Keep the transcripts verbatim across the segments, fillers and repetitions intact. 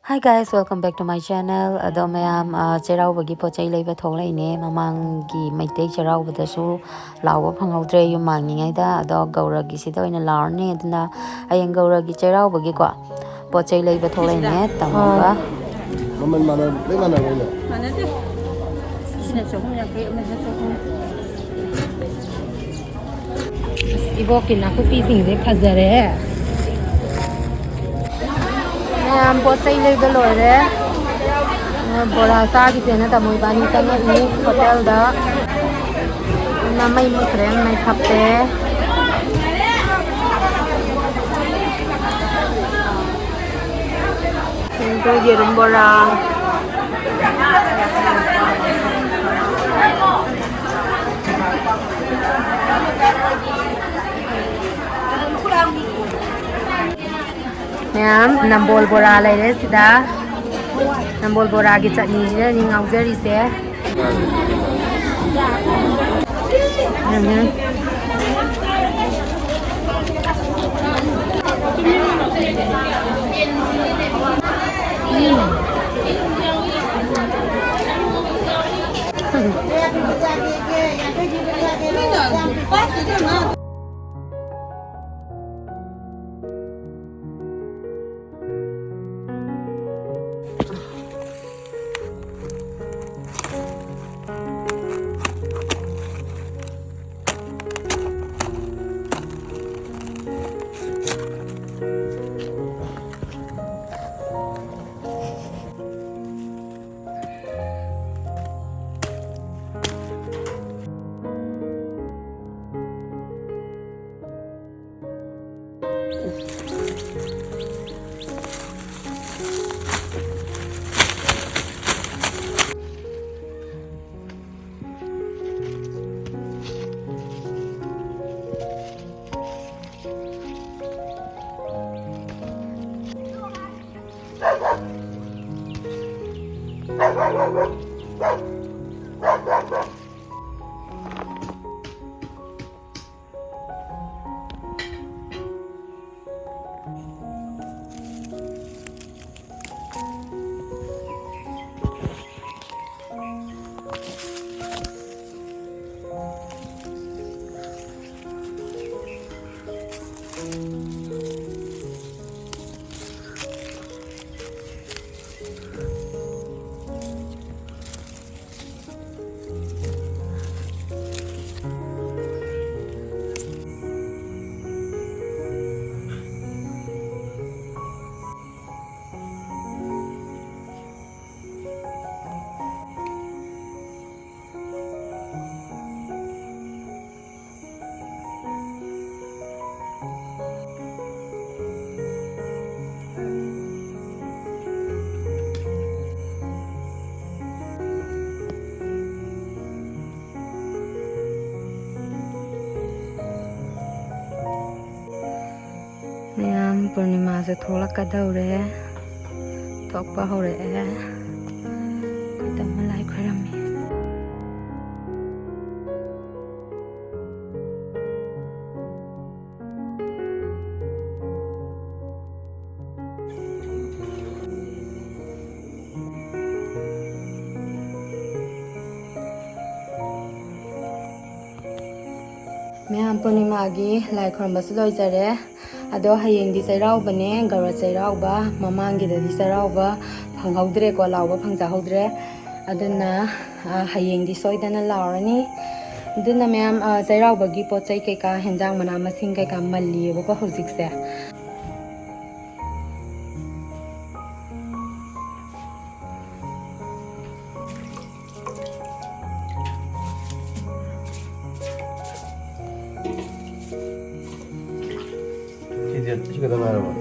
Hi guys, welcome back to my channel. ꯑꯗꯣ ꯃꯌꯥꯝ, ꯑ, ꯆꯩꯔꯥꯎꯕꯒꯤ ꯄꯣꯠ ꯆꯩ ꯂꯩꯕ ꯊꯣꯛꯂꯛꯏꯅꯦ꯫ ꯃꯃꯥꯡꯒꯤ ꯃꯩꯇꯩ ꯆꯩꯔꯥꯎꯕꯗꯁꯨ ꯂꯥꯎꯕ ꯐꯪꯍꯧꯗ꯭ꯔꯦ ꯌꯨꯝ ꯃꯥꯡꯉꯤꯉꯩꯗ꯫ ꯑꯗꯣ ꯒꯧꯔꯒꯤꯁꯤꯗ ꯑꯣꯏꯅ ꯂꯥꯎꯔꯅꯤ꯫ ꯑꯗꯨꯅ ꯍꯌꯦꯡ ꯒꯧꯔꯒꯤ ꯆꯩꯔꯥꯎꯕꯒꯤꯀꯣ ꯄꯣꯠ ꯆꯩ ꯂꯩꯕ ꯊꯣꯛꯂꯛꯏꯅꯦ ꯇꯥꯃꯣꯒ꯫ ꯃꯃꯜ ꯃꯥꯟꯅ-, ꯂꯣꯏ ꯃꯥꯟꯅꯕ꯭ꯔꯣ ꯑꯩꯅ? ꯃꯥꯟꯅꯗꯦ꯫ ꯁꯤꯅ ꯆꯍꯨꯝ ꯌꯥꯡꯈꯩ, ꯑꯃꯅ ꯆꯍꯨꯝ꯫ ꯏꯕꯣꯛꯀꯤ ꯅꯥꯀꯨꯞꯄꯤꯁꯤꯡꯁꯦ ꯐꯖꯔꯦ꯫ ꯃꯌꯥꯝ ꯄꯣꯠ ꯆꯩ ꯂꯩꯕ ꯂꯣꯏꯔꯦ꯫ ꯕꯣꯔꯥ ꯆꯥꯈꯤꯁꯦꯅ ꯇꯥꯃꯣ ꯏꯕꯥꯅꯤ ꯆꯪꯉꯛꯏ ꯍꯣꯇꯦꯜꯗ꯫ ꯑꯗꯨꯅ ꯃꯩ ꯃꯨꯠꯈ꯭ꯔꯦ, ꯃꯩ ꯊꯞꯄꯦ꯫ ꯁꯤꯡꯖꯨ, ꯌꯦꯔꯨꯝ ꯕꯣꯔꯥ꯫ ꯃꯌꯥꯝ ꯅꯝꯕꯣꯜ ꯕꯣꯔꯥ ꯂꯩꯔꯦ ꯁꯤꯗ꯫ ꯅꯝꯕꯣꯜ ꯕꯣꯔꯥꯒꯤ ꯆꯠꯅꯤꯁꯤꯗꯅꯤ ꯉꯥꯎꯖꯔꯤꯁꯦ꯫ ꯎꯝ꯫ ꯄꯨꯔꯅꯤꯃꯥꯁꯨ ꯊꯣꯛꯂꯛꯀꯗꯧꯔꯦ, ꯊꯣꯛꯄ ꯍꯧꯔꯛꯑꯦ꯫ ꯑꯩꯈꯣꯏ ꯇꯝꯃ ꯂꯥꯏ ꯈꯣꯏꯔꯝꯃꯤ꯫ ꯃꯌꯥꯝ, ꯄꯨꯔꯅꯤꯃꯥꯒꯤ ꯂꯥꯏ ꯈꯨꯔꯨꯝꯕꯁꯨ ꯂꯣꯏꯖꯔꯦ꯫ ꯑꯗꯣ ꯍꯌꯦꯡꯗꯤ ꯆꯩꯔꯥꯎꯕꯅꯦ, ꯒꯧꯔ ꯆꯩꯔꯥꯎꯕ꯫ ꯃꯃꯥꯡꯒꯤꯗꯗꯤ ꯆꯩꯔꯥꯎꯕ ꯐꯪꯍꯧꯗ꯭ꯔꯦꯀꯣ, ꯂꯥꯎꯕ ꯐꯪꯖꯍꯧꯗ꯭ꯔꯦ꯫ ꯑꯗꯨꯅ, ꯑ, ꯍꯌꯦꯡꯗꯤ ꯁꯣꯏꯗꯅ ꯂꯥꯎꯔꯅꯤ꯫ ꯑꯗꯨꯅ ꯃꯌꯥꯝ, ꯑ, ꯆꯩꯔꯥꯎꯕꯒꯤ ꯄꯣꯠ ꯆꯩ ꯀꯩꯀꯥ, ꯍꯦꯟꯖꯥꯡ ꯃꯅꯥ ꯃꯁꯤꯡ ꯀꯩꯀꯥ ꯃꯜꯂꯤꯌꯦꯕꯀꯣ ꯍꯧꯖꯤꯛꯁꯦ꯫ ꯁꯤꯗꯤ, ꯁꯤ ꯈꯛꯇ ꯉꯥꯏꯔꯕꯣ?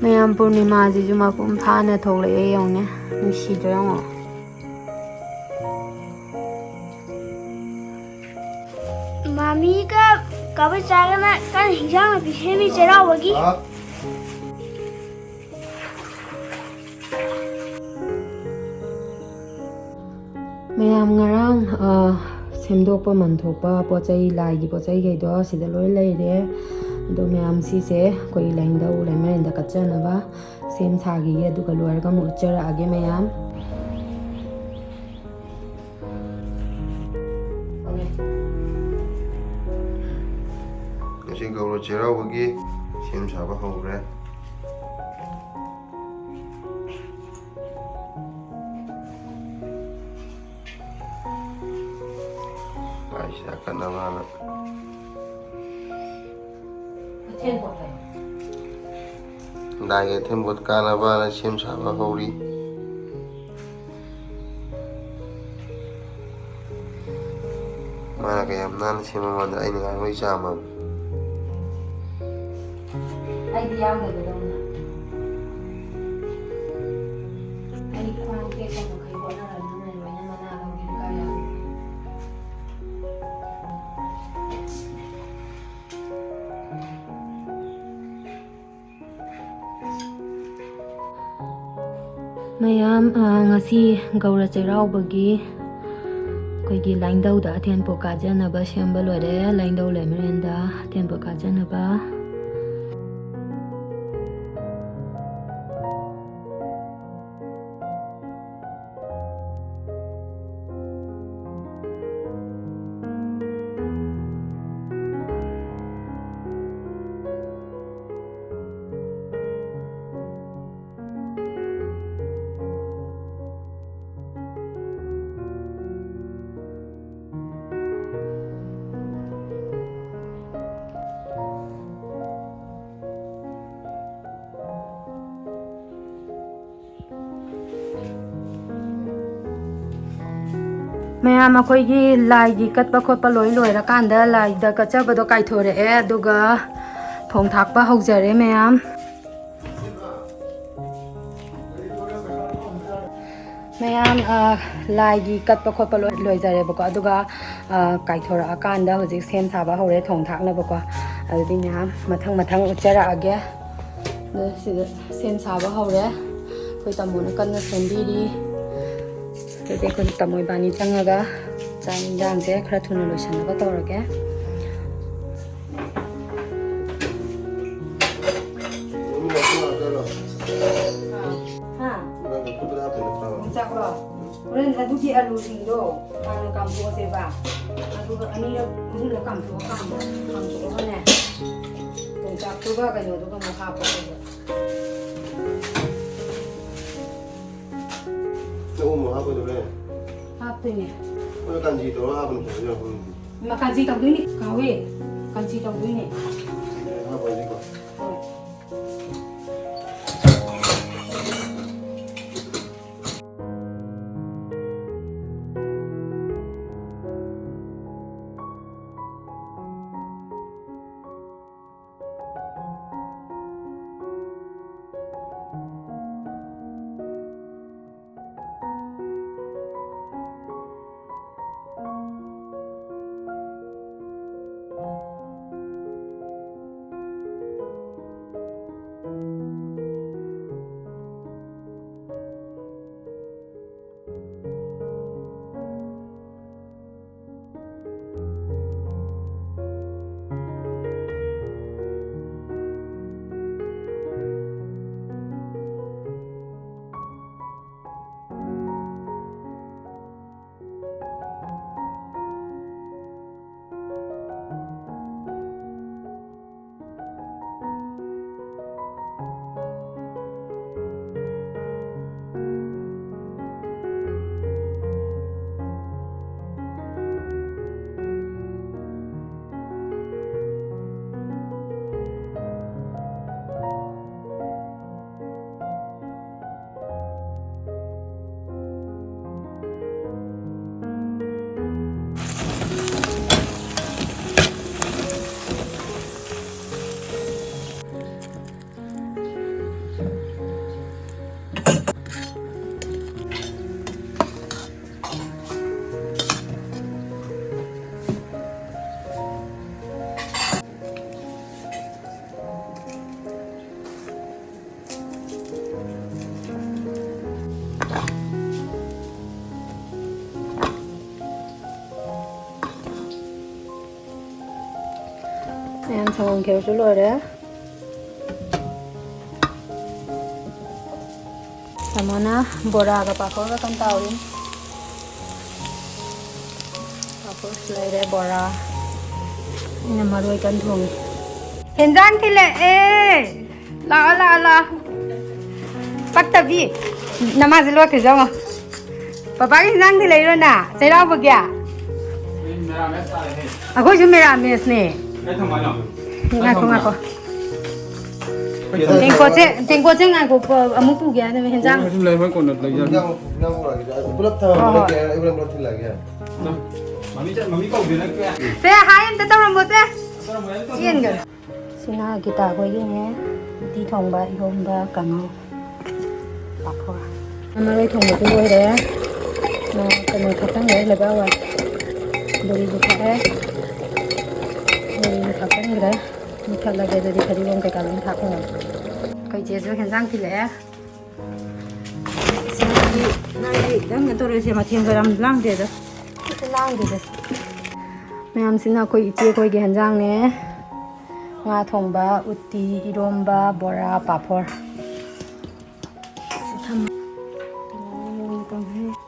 ꯃꯌꯥꯝ, ꯄꯨꯔꯅꯤꯃꯥꯁꯤꯁꯨ ꯃꯄꯨꯡ ꯐꯥꯅ ꯊꯣꯛꯂꯛꯑꯦ ꯌꯦꯡꯉꯨꯅꯦ, ꯅꯨꯡꯁꯤꯗ꯭ꯔꯣ ꯌꯦꯡꯉꯣ꯫ ꯃꯥꯃꯤꯒ ꯀꯥꯕꯩ ꯆꯥꯒꯅ ꯀꯟꯅ ꯍꯤꯟꯖꯥꯡ ꯅꯥꯄꯤ ꯁꯦꯝꯃꯤ ꯆꯩꯔꯥꯎꯕꯒꯤ꯫ ꯃꯌꯥꯝ, ꯉꯔꯥꯡ, ꯑ, ꯁꯦꯝꯗꯣꯛꯄ ꯃꯟꯊꯣꯛꯄ ꯄꯣꯠ ꯆꯩ, ꯂꯥꯏꯒꯤ ꯄꯣꯠ ꯆꯩꯈꯩꯗꯣ ꯁꯤꯗ ꯂꯣꯏ ꯂꯩꯔꯦ꯫ ꯑꯗꯣ ꯃꯌꯥꯝ, ꯁꯤꯁꯦ ꯑꯩꯈꯣꯏꯒꯤ ꯂꯥꯏꯅꯤꯡꯊꯧ ꯂꯥꯏꯃꯔꯦꯟꯗ ꯀꯠꯆꯅꯕ ꯁꯦꯝ ꯁꯥꯈꯤꯒꯦ, ꯑꯗꯨꯒ ꯂꯣꯏꯔꯒ ꯑꯃꯨꯛ ꯎꯠꯆꯔꯛꯑꯒꯦ ꯃꯌꯥꯝ꯫ ꯉꯁꯤ ꯒꯧꯔ ꯆꯩꯔꯥꯎꯕꯒꯤ ꯁꯦꯝ ꯁꯥꯕ ꯍꯧꯈ꯭ꯔꯦ꯫ ꯂꯥꯏꯁꯤꯗ ꯀꯠꯅꯕꯅ꯫ ꯂꯥꯏꯒꯤ ꯑꯊꯦꯟ ꯄꯣꯠ ꯀꯥꯅꯕꯅ ꯁꯦꯝ ꯁꯥꯕ ꯍꯧꯔꯤ꯫ ꯃꯥꯅ ꯀꯌꯥꯝ ꯅꯥꯟꯅ ꯁꯦꯝꯃ ꯃꯥꯟꯗ ꯑꯩꯅ ꯉꯥꯡꯕꯩ ꯆꯥꯝꯃꯕ꯫ ꯑꯩꯗꯤ ꯌꯥꯎꯗꯕꯗꯧꯅ꯫ ꯑꯩ ꯈ꯭ꯋꯥꯡ ꯇꯦꯛꯄ ꯃꯈꯩ ꯍꯣꯠꯅꯔꯕꯅꯤꯅ ꯂꯣꯏꯅ ꯃꯅꯥ ꯂꯧꯒꯦ꯫ ꯃꯌꯥꯝ, ꯑ, ꯉꯁꯤ ꯒꯧꯔ ꯆꯩꯔꯥꯎꯕꯒꯤ ꯑꯩꯈꯣꯏꯒꯤ ꯂꯥꯏꯅꯤꯡꯊꯧꯗ ꯑꯊꯦꯟ ꯄꯣꯠ ꯀꯥꯖꯅꯕ ꯁꯦꯝꯕ ꯂꯣꯏꯔꯦ꯫ ꯂꯥꯏꯅꯤꯡꯊꯧ ꯂꯩꯃꯔꯦꯟꯗ ꯑꯊꯦꯟ ꯄꯣꯠ ꯀꯥꯖꯅꯕ꯫ ꯃꯌꯥꯝ, ꯑꯩꯈꯣꯏꯒꯤ ꯂꯥꯏꯒꯤ ꯀꯠꯄ ꯈꯣꯠꯄ ꯂꯣꯏ ꯂꯣꯏꯔꯀꯥꯟꯗ, ꯂꯥꯏꯗ ꯀꯠꯆꯕꯗꯣ ꯀꯥꯏꯊꯣꯔꯛꯑꯦ, ꯑꯗꯨꯒ ꯊꯣꯡ ꯊꯥꯛꯄ ꯍꯧꯖꯔꯦ ꯃꯌꯥꯝ꯫ ꯃꯌꯥꯝ, ꯑ, ꯂꯥꯏꯒꯤ ꯀꯠꯄ ꯈꯣꯠꯄ ꯂꯣꯏ ꯂꯣꯏꯖꯔꯦꯕꯀꯣ, ꯑꯗꯨꯒ, ꯑ, ꯀꯥꯏꯊꯣꯔꯛꯑꯀꯥꯟꯗ ꯍꯧꯖꯤꯛ ꯁꯦꯝ ꯁꯥꯕ ꯍꯧꯔꯦ ꯊꯣꯡ ꯊꯥꯛꯅꯕꯀꯣ꯫ ꯑꯗꯨꯗꯤ ꯃꯌꯥꯝ ꯃꯊꯪ ꯃꯊꯪ ꯎꯠꯆꯔꯛꯑꯒꯦ꯫ ꯑꯗꯣ ꯁꯤꯗ ꯁꯦꯝ ꯁꯥꯕ ꯍꯧꯔꯦ꯫ ꯑꯩꯈꯣꯏ ꯇꯥꯃꯣꯅ ꯀꯟꯅ ꯁꯦꯝꯕꯤꯔꯤ꯫ ꯑꯗꯨꯗꯤ ꯑꯩꯈꯣꯏ ꯇꯥꯃꯣ ꯏꯕꯥꯅꯤ ꯆꯪꯉꯒ ꯆꯥꯛ ꯌꯦꯟꯁꯥꯡꯁꯦ ꯈꯔ ꯊꯨꯅ ꯂꯣꯏꯁꯤꯟꯅꯕ ꯇꯧꯔꯒꯦ꯫ ꯍꯥ? ꯌꯣꯡꯆꯥꯛꯂꯣ? ꯍꯣꯔꯦꯟ ꯑꯗꯨꯒꯤ ꯑꯂꯨꯁꯤꯡꯗꯣ ꯍꯥꯟꯅ ꯀꯥꯝꯊꯣꯛꯑꯁꯦꯕ꯫ ꯑꯗꯨꯒ ꯑꯅꯤꯔꯛ, ꯑꯍꯨꯝꯂꯛ ꯀꯥꯝꯊꯣꯛꯑꯀꯥꯟꯗ, ꯀꯥꯝꯊꯣꯛꯑꯒꯅꯦ, ꯌꯣꯡꯆꯥꯛꯇꯨꯒ ꯀꯩꯅꯣꯗꯨꯒ ꯑꯃꯨꯛ ꯍꯥꯞꯄꯁꯦꯕ꯫ ꯆꯧ ꯑꯃꯨꯛ ꯍꯥꯞꯄꯣꯏꯗꯧꯔꯦ꯫ ꯍꯥꯞꯇꯣꯏꯅꯦ꯫ ꯑꯗꯣ ꯀꯥꯟꯖꯤ ꯇꯧꯔꯒ ꯍꯥꯞꯄꯅ ꯐꯗꯣꯏꯔꯥ ꯈꯪꯗꯦ꯫ ꯃꯥ ꯀꯥꯟꯖꯤ ꯇꯧꯗꯣꯏꯅꯤ, ꯀꯥꯎꯋꯦ꯫ ꯀꯥꯟꯖꯤ ꯇꯧꯗꯣꯏꯅꯦ꯫ ꯍꯥꯞꯄꯁꯤꯀꯣ꯫ ꯍꯣꯏ꯫ ꯃꯌꯥꯝ ꯁꯪꯒꯣꯝ ꯈꯦꯔꯁꯨ ꯂꯣꯏꯔꯦ꯫ ꯇꯥꯃꯣꯅ ꯕꯣꯔꯥꯒ ꯄꯥꯐꯣꯔꯒ ꯀꯟꯅ ꯇꯥꯎꯔꯤ꯫ ꯄꯥꯐꯣꯔꯁꯨ ꯂꯩꯔꯦ, ꯕꯣꯔꯥ꯫ ꯑꯩꯅ ꯃꯔꯣꯏ ꯀꯟꯅ ꯊꯣꯡꯉꯤ꯫ ꯍꯦꯟꯖꯥꯡ ꯊꯤꯜꯂꯛꯑꯦ꯫ ꯂꯥꯛꯑꯣ, ꯂꯥꯛꯑꯣ, ꯂꯥꯛꯑꯣ꯫ ꯄꯛꯇꯕꯤ꯫ ꯅꯃꯥꯁꯦ ꯂꯣꯠꯈ꯭ꯔꯤꯁꯦ ꯌꯦꯡꯉꯣ꯫ ꯄꯄꯥꯒꯤ ꯍꯦꯟꯖꯥꯡ ꯊꯤꯜꯂꯛꯏꯔꯣ ꯅ? ꯆꯩꯔꯥꯎꯕꯒꯤ? ꯑꯩꯈꯣꯏꯁꯨ ꯃꯦꯔꯥꯃꯦꯁꯅꯦ꯫ ꯉꯥꯏꯈꯣ, ꯉꯥꯏꯈꯣ꯫ ꯇꯦꯡꯀꯣꯠꯁꯦ, ꯇꯦꯡꯀꯣꯠꯁꯦ ꯉꯥꯏꯈꯣ, ꯑꯃꯨꯛ ꯄꯨꯒꯦ ꯍꯥꯏꯅ ꯍꯦꯟꯖꯥꯡ꯫ ꯁꯨꯝ ꯂꯩ, ꯍꯣꯏ, ꯀꯣꯟꯅ ꯂꯩꯖꯔꯒꯦ꯫ ꯄꯨꯂꯞ ꯊꯝꯃꯝꯃꯣ, ꯍꯣꯏ, ꯍꯣꯏ꯫ ꯑꯩ ꯍꯣꯔꯦꯟ ꯄꯨꯂꯞ ꯊꯤꯜꯂꯛꯑꯒꯦ꯫ ꯃꯃꯤ ꯆꯠ-, ꯃꯃꯤ ꯀꯧꯗꯦ ꯅꯪ꯫ ꯁꯦ, ꯍꯥꯏ ꯑꯝꯇ ꯇꯧꯔꯝꯃꯣ, ꯁꯦ꯫ ꯆꯦꯟꯒ꯭ꯔꯦ꯫ ꯁꯤꯅ ꯒꯤꯇꯥ ꯈꯣꯏꯒꯤꯅꯦ꯫ ꯎꯇꯤ ꯊꯣꯡꯕ, ꯏꯔꯣꯝꯕ, ꯀꯥꯡꯍꯧ, ꯄꯥꯐꯣꯔ꯫ ꯃꯔꯣꯏ ꯊꯣꯡꯕꯁꯨ ꯂꯣꯏꯔꯦ꯫ ꯑ, ꯀꯩꯅꯣ ꯊꯥꯛꯆꯟꯈ꯭ꯔꯦ, ꯂꯩꯕꯥꯛ ꯋꯥꯏ꯫ ꯕꯣꯔꯤꯁꯨ ꯊꯥꯛꯑꯦ꯫ ꯕꯣꯔꯤꯁꯨ ꯊꯥꯛꯆꯟꯈ꯭ꯔꯦ꯫ ꯃꯨꯊꯠꯂꯒꯦ ꯑꯗꯨꯗꯤ ꯐꯗꯤꯒꯣꯝ ꯀꯩꯀꯥ ꯂꯣꯏ ꯊꯥꯛꯈ꯭ꯔꯒ꯫ ꯑꯩꯈꯣꯏ ꯆꯦꯁꯨ ꯍꯦꯟꯖꯥꯡ ꯊꯤꯜꯂꯛꯑꯦ꯫ ꯅꯪꯗꯤ, ꯅꯪꯗꯤ ꯅꯪꯅ ꯇꯧꯔꯤꯁꯦ ꯃꯊꯦꯜꯒ ꯌꯥꯝ ꯂꯥꯡꯗꯦꯗ꯫ ꯂꯥꯡꯗꯦꯗ꯫ ꯃꯌꯥꯝꯁꯤꯅ ꯑꯩꯈꯣꯏ ꯏꯆꯦ ꯑꯩꯈꯣꯏꯒꯤ ꯍꯦꯟꯖꯥꯡꯅꯦ꯫ ꯉꯥ ꯊꯣꯡꯕ, ꯎꯇꯤ, ꯏꯔꯣꯝꯕ, ꯕꯣꯔꯥ, ꯄꯥꯐꯣꯔ꯫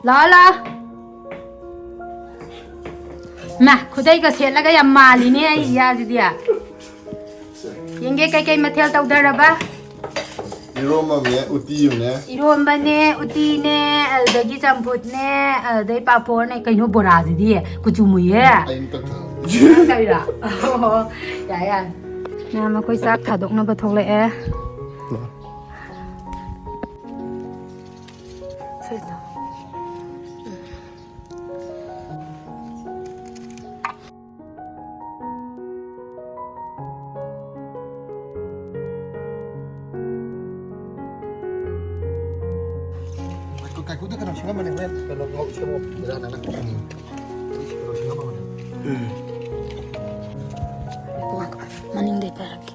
ꯂꯥꯛꯑꯣ, ꯂꯥꯛꯑꯣ꯫ ꯃꯥ, ꯈꯨꯗꯩꯒ ꯁꯦꯠꯂꯒ ꯌꯥꯝ ꯃꯥꯜꯂꯤꯅꯦ ꯑꯩ ꯏꯌꯥꯁꯤꯗꯤ꯫ ꯌꯦꯡꯒꯦ, ꯀꯩꯀꯩ ꯃꯊꯦꯜ ꯇꯧꯗꯔꯕ? ꯏꯔꯣꯝꯕ ꯑꯃꯅꯦ, ꯎꯇꯤ ꯑꯃꯅꯦ꯫ ꯏꯔꯣꯝꯕꯅꯦ, ꯎꯇꯤꯅꯦ, ꯑꯗꯨꯗꯒꯤ ꯆꯝꯐꯨꯠꯅꯦ, ꯑꯗꯨꯗꯩ ꯄꯥꯐꯣꯔꯅꯦ꯫ ꯀꯩꯅꯣ ꯕꯣꯔꯥꯁꯤꯗꯤ? ꯀꯨꯆꯨ ꯃꯨꯏꯌꯦ꯫ ꯑꯩ ꯑꯝꯇ ꯊꯝ-, ꯅꯪ ꯀꯩꯔꯣ? ꯑꯣ, ꯌꯥꯔꯦ, ꯌꯥꯔꯦ꯫ ꯃꯌꯥꯝ ꯑꯩꯈꯣꯏ ꯆꯥꯛ ꯊꯥꯗꯣꯛꯅꯕ ꯊꯣꯛꯂꯛꯑꯦ꯫ ꯀꯥꯏꯀꯨꯗ ꯀꯩꯅꯣ ꯁꯦꯝꯃꯝꯕꯅꯦ, ꯍꯣꯔꯦꯟ ꯀꯩꯅꯣ ꯉꯧ-, ꯁꯦꯝꯃꯣ꯫ ꯕꯦꯔꯥ ꯅꯪꯅ꯫ ꯎꯝ꯫ ꯀꯩꯅꯣ ꯁꯦꯝꯃꯝꯃꯕꯅꯦ꯫ ꯎꯝ꯫ ꯃꯅꯤꯡꯗꯩ ꯄꯥꯏꯔꯛꯀꯦ꯫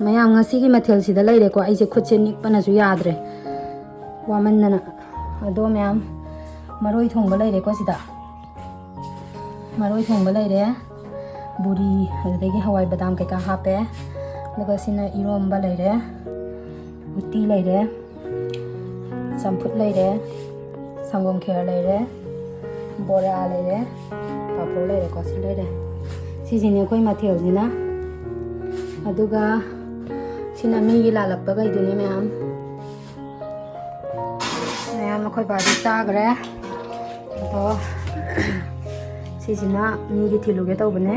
ꯃꯌꯥꯝ, ꯉꯁꯤꯒꯤ ꯃꯊꯦꯜꯁꯤꯗ ꯂꯩꯔꯦꯀꯣ꯫ ꯑꯩꯁꯦ ꯈꯨꯠꯁꯦ ꯅꯤꯛꯄꯅꯁꯨ ꯌꯥꯗ꯭ꯔꯦ, ꯋꯥꯃꯟꯗꯅ꯫ ꯑꯗꯣ ꯃꯌꯥꯝ, ꯃꯔꯣꯏ ꯊꯣꯡꯕ ꯂꯩꯔꯦꯀꯣ ꯁꯤꯗ꯫ ꯃꯔꯣꯏ ꯊꯣꯡꯕ ꯂꯩꯔꯦ, ꯕꯨꯔꯤ, ꯑꯗꯨꯗꯒꯤ ꯍꯋꯥꯏ ꯕꯗꯥꯝ ꯀꯩꯀꯥ ꯍꯥꯞꯄꯦ꯫ ꯑꯗꯨꯒ ꯁꯤꯅ ꯏꯔꯣꯝꯕ ꯂꯩꯔꯦ, ꯎꯇꯤ ꯂꯩꯔꯦ, ꯆꯝꯐꯨꯠ ꯂꯩꯔꯦ, ꯁꯪꯒꯣꯝ ꯈꯦꯔ ꯂꯩꯔꯦ, ꯕꯣꯔꯥ ꯂꯩꯔꯦ, ꯄꯥꯐꯣꯔ ꯂꯩꯔꯦꯀꯣ꯫ ꯁꯤ ꯂꯩꯔꯦ꯫ ꯁꯤꯁꯤꯅꯦ ꯑꯩꯈꯣꯏ ꯃꯊꯦꯜꯁꯤꯅ꯫ ꯑꯗꯨꯒ ꯁꯤꯅ ꯃꯤꯒꯤ ꯂꯥꯜꯂꯛꯄꯈꯩꯗꯨꯅꯤ ꯃꯌꯥꯝ꯫ ꯃꯌꯥꯝ ꯑꯩꯈꯣꯏ ꯕꯥꯗꯤ ꯆꯥꯈ꯭ꯔꯦ꯫ ꯑꯗꯣ ꯁꯤꯁꯤꯅ ꯃꯤꯒꯤ ꯊꯤꯜꯂꯨꯒꯦ ꯇꯧꯕꯅꯦ꯫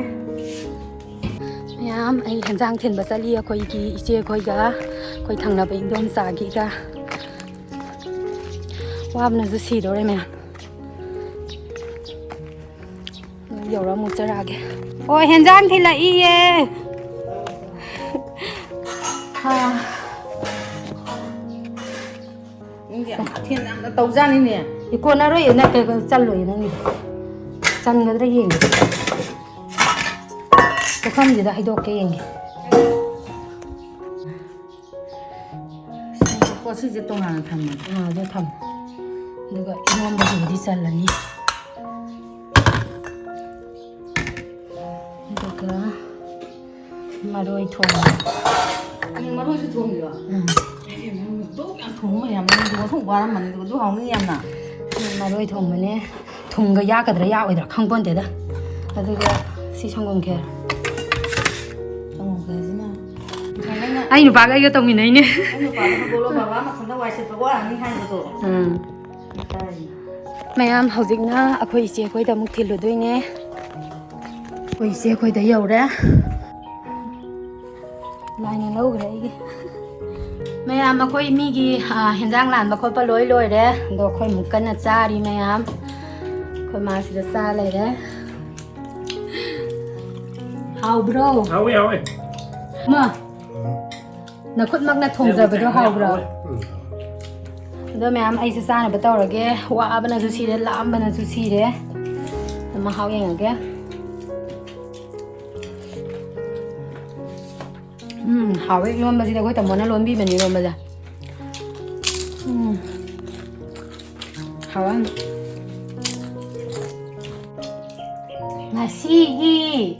ꯃꯌꯥꯝ, ꯑꯩ ꯍꯦꯟꯖꯥꯡ ꯊꯤꯟꯕ ꯆꯠꯂꯤ ꯑꯩꯈꯣꯏꯒꯤ ꯏꯆꯦ ꯈꯣꯏꯒ, ꯑꯩꯈꯣꯏ ꯊꯪꯅꯕ ꯏꯟꯗꯣꯝꯆꯥꯒꯤꯒ꯫ ꯋꯥꯕꯅꯁꯨ ꯁꯤꯗꯧꯔꯦ ꯃꯌꯥꯝ꯫ ꯌꯧꯔ ꯑꯃꯨꯛ ꯆꯔꯛꯑꯒꯦ꯫ ꯑꯣ, ꯍꯦꯟꯖꯥꯡ ꯊꯤꯜꯂꯛꯏꯌꯦ꯫ ꯑꯥ꯫ ꯅꯪꯗꯤ ꯌꯥꯝ ꯃꯊꯦꯜ ꯌꯥꯝꯅ ꯇꯧꯖꯥꯅꯤꯅꯦ꯫ ꯏ ꯀꯣꯟꯅꯔꯣꯏꯌꯦ, ꯅꯪ ꯀꯩꯅꯣ ꯆꯜꯂꯣꯏꯌꯦ ꯅꯪꯒꯤꯗꯣ꯫ ꯆꯟꯒꯗ꯭ꯔꯥ ꯌꯦꯡꯒꯦ꯫ ꯄꯨꯈꯝꯁꯤꯗ ꯍꯩꯗꯣꯛꯀꯦ ꯌꯦꯡꯒꯦ꯫ ꯄꯣꯠꯁꯤꯁꯦ ꯇꯣꯉꯥꯟꯅ ꯊꯝꯃꯦ꯫ ꯑꯥ, ꯑꯗꯨ ꯊꯝꯃꯦ꯫ ꯑꯗꯨꯒ ꯏꯔꯣꯟꯕꯁꯤꯕꯨꯗꯤ ꯆꯜꯂꯅꯤ꯫ ꯑꯗꯨꯒ ꯃꯔꯣꯏ ꯊꯣꯡꯕ꯫ ꯎꯝ, ꯃꯔꯣꯏꯁꯨ ꯊꯣꯡꯉꯤꯔꯣ? ꯎꯝ꯫ ꯑꯦ, ꯅꯪ ꯑꯗꯨꯛ ꯌꯥꯝ ꯊꯣꯡꯕ ꯌꯥꯝ, ꯅꯪꯗꯤ ꯃꯊꯣꯡ ꯋꯥꯔꯝꯃꯅꯤ, ꯑꯗꯨꯒ ꯑꯗꯨ ꯍꯥꯎꯅꯤ ꯌꯥꯝꯅ꯫ ꯎꯝ, ꯃꯔꯣꯏ ꯊꯣꯡꯕꯅꯦ꯫ ꯊꯨꯝꯒ ꯌꯥꯛꯀꯗ꯭ꯔꯥ ꯌꯥꯛꯑꯣꯏꯗ꯭ꯔꯥ ꯈꯪꯄꯣꯟꯇꯦꯗ꯫ ꯑꯗꯨꯒ ꯁꯤ ꯁꯪꯒꯣꯝ ꯈꯦꯔ꯫ ꯁꯪꯒꯣꯝ ꯈꯦꯔꯁꯤꯅ ꯉꯁꯥꯏ ꯅꯪꯅ ꯑꯩ ꯅꯨꯄꯥꯒ ꯑꯩꯒ ꯇꯧꯃꯤꯟꯅꯩꯅꯦ꯫ ꯅꯪ ꯅꯨꯄꯥꯗꯣ ꯕꯣꯂꯣ ꯕꯕꯥ ꯃꯊꯟꯇ ꯋꯥꯏ ꯁꯤꯠꯄ ꯋꯥꯔꯅꯤ ꯍꯥꯏꯕꯗꯣ꯫ ꯎꯝ꯫ ꯇꯥꯏ꯫ ꯃꯌꯥꯝ, ꯍꯧꯖꯤꯛꯅ ꯑꯩꯈꯣꯏ ꯏꯆꯦ ꯑꯩꯈꯣꯏꯗ ꯑꯃꯨꯛ ꯊꯤꯜꯂꯨꯗꯣꯏꯅꯦ꯫ ꯑꯩꯈꯣꯏ ꯏꯆꯦ ꯑꯩꯈꯣꯏꯗ ꯌꯧꯔꯦ꯫ ꯂꯥꯏꯅ ꯂꯧꯈ꯭ꯔꯦ ꯑꯩꯒꯤ꯫ ꯃꯌꯥꯝ, ꯑꯩꯈꯣꯏ ꯃꯤꯒꯤ, ꯑ, ꯍꯦꯟꯖꯥꯡ ꯂꯥꯟꯕ ꯈꯣꯠꯄ ꯂꯣꯏ ꯂꯣꯏꯔꯦ꯫ ꯑꯗꯣ ꯑꯩꯈꯣꯏ ꯑꯃꯨꯛ ꯀꯟꯅ ꯆꯥꯔꯤ ꯃꯌꯥꯝ꯫ ꯑꯩꯈꯣꯏ ꯃꯥꯁꯤꯗ ꯆꯥ ꯂꯩꯔꯦ꯫ ꯍꯥꯎꯕ꯭ꯔꯣ? ꯍꯥꯎꯋꯦ, ꯍꯥꯎꯋꯦ꯫ ꯃꯥ, ꯅꯈꯨꯠꯃꯛꯅ ꯊꯣꯡꯖꯕꯗꯣ ꯍꯥꯎꯕ꯭ꯔꯣ? ꯍꯥꯎꯋꯦ꯫ ꯎꯝ꯫ ꯑꯗꯣ ꯃꯌꯥꯝ, ꯑꯩꯁꯦ ꯆꯥꯅꯕ ꯇꯧꯔꯒꯦ꯫ ꯋꯥꯕꯅꯁꯨ ꯁꯤꯔꯦ, ꯂꯥꯝꯕꯅꯁꯨ ꯁꯤꯔꯦ꯫ ꯑꯗꯣ ꯃꯍꯥꯎ ꯌꯦꯡꯉꯒꯦ꯫ ꯎꯝ, ꯍꯥꯎꯋꯦ꯫ ꯏꯔꯣꯟꯕꯁꯤꯗꯤ ꯑꯩꯈꯣꯏ ꯇꯥꯃꯣꯅ ꯂꯣꯟꯕꯤꯕꯅꯤ, ꯏꯔꯣꯟꯕꯁꯦ꯫ ꯎꯝ, ꯍꯥꯎꯋꯦ꯫ ꯉꯁꯤꯒꯤ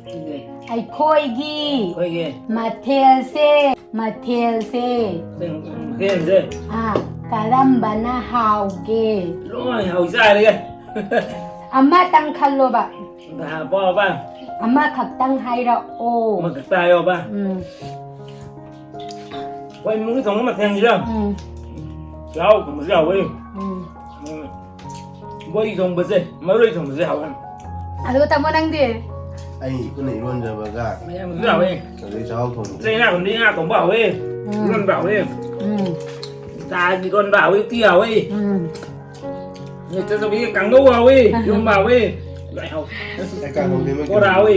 ꯑꯩꯈꯣꯏꯒꯤ ꯑꯩꯈꯣꯏꯒꯤ ꯃꯊꯦꯜꯁꯦ, ꯃꯊꯦꯜꯁꯦ꯫ ꯃꯊꯦꯜꯁꯦ꯫ ꯑꯥ, ꯀꯔꯝꯕꯅ ꯍꯥꯎꯒꯦ? ꯂꯣꯏ ꯍꯥꯎ ꯆꯥꯔꯦ꯫ ꯑꯃꯇꯪ ꯈꯜꯂꯣꯕ꯫ ꯍꯥꯄꯣꯕ꯫ ꯑꯃꯈꯛꯇꯪ ꯍꯥꯏꯔꯛꯑꯣ꯫ ꯑꯃꯈꯛꯇ ꯍꯥꯏꯌꯣꯕ꯫ ꯎꯝ꯫ ꯑꯩꯈꯣꯏ ꯏꯃꯨꯡꯒꯤ ꯊꯣꯡꯕ ꯃꯊꯦꯜꯁꯤꯔꯣ? ꯎꯝ꯫ ꯆꯥꯛꯍꯥꯎ ꯊꯣꯡꯕꯁꯨ ꯍꯥꯎꯋꯤ꯫ ꯎꯝ꯫ ꯎꯝ꯫ ꯕꯣꯔꯤ ꯊꯣꯡꯕꯁꯦ, ꯃꯔꯣꯏ ꯊꯣꯡꯕꯁꯦ ꯍꯥꯎꯋꯤ꯫ ꯑꯗꯨꯒ ꯇꯥꯃꯣ ꯅꯪꯗꯤ? ꯑꯩ ꯏꯄꯨꯅ ꯏꯔꯣꯟꯖꯕꯒ ꯃꯌꯥꯝꯁꯨ ꯍꯥꯎꯋꯤ꯫ ꯑꯗꯩ ꯆꯥꯛꯍꯥꯎ ꯊꯣꯡꯕ꯫ ꯆꯩꯅꯥ ꯊꯣꯡꯕꯗꯤ ꯉꯥ ꯊꯣꯡꯕ ꯍꯥꯎꯋꯤ꯫ ꯎꯝ꯫ ꯏꯔꯣꯟꯕ ꯍꯥꯎꯋꯤ꯫ ꯎꯝ꯫ ꯗꯥꯜ ꯏꯔꯣꯟꯕ ꯍꯥꯎꯋꯤ, ꯎꯇꯤ ꯍꯥꯎꯋꯤ꯫ ꯎꯝ꯫ ꯅꯠꯇ꯭ꯔꯒ ꯀꯥꯡꯉꯧ ꯍꯥꯎꯋꯤ, ꯏꯔꯣꯟꯕ ꯍꯥꯎꯋꯤ꯫ ꯂꯣꯏ ꯍꯥꯎꯋꯤ꯫ ꯑꯩ ꯀꯥꯡꯍꯧꯗꯤ ꯃꯣꯏ ꯕꯣꯔꯥ ꯍꯥꯎꯋꯤ꯫